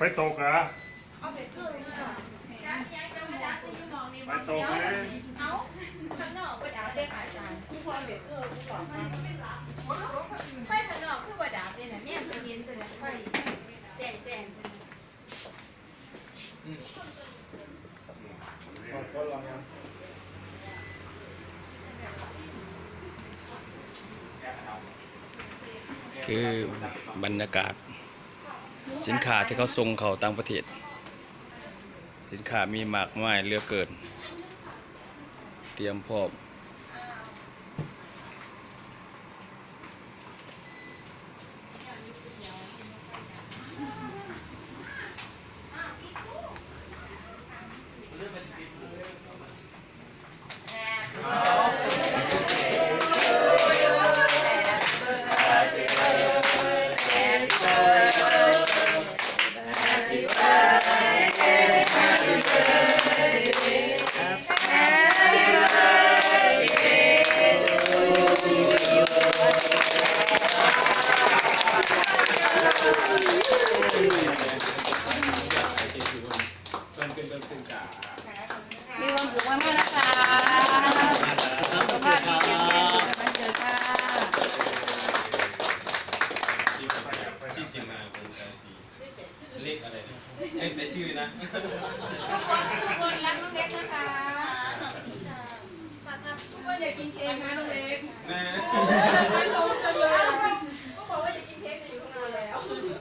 ໄຟຕົກຫວາ? ເອົາເບເກີຢູ່ໃສ? ໄຟຕົກເລີຍ. ເອົ້າ ຂ້າງນອກບໍ່ໄດ້ເດ້ອາຈານ. ຄືບໍ່ເອົາເບເກີຄືບອກມາ. ໄຟຂ້າງນອກຄືບໍ່ດັບເດນະ? ແນມໄປເຫັນຕົວນັ້ນ ໄຟແຈ້ງໆ. ຄືບັນຍາກາດສິນຄ້າທີ່ເຂົາສົ່ງເຂົ້າຕ່າງປະເທດ, ສິນຄ້າມີມາກມາຍເຫຼືອເກີນ, ຕຽມພ້ອມ. ມີຄວາມສຸກມາກໆ ນະຄະ. ສຸຂະພາບດີ ເປັນກຳລັງໃຈເດີຄ່ະ. ທີ່ຈິງມາເປັນການສີ ເລັກອະໄລນະ? ເລັກແຕ່ຊື່ນະ. ທຸກຄົນ ທຸກຄົນຮັກນ້ອງເລັກນະຄະ. ທຸກຄົນຢາກກິນເຄ້ກນະນ້ອງເລັກ. ແມ່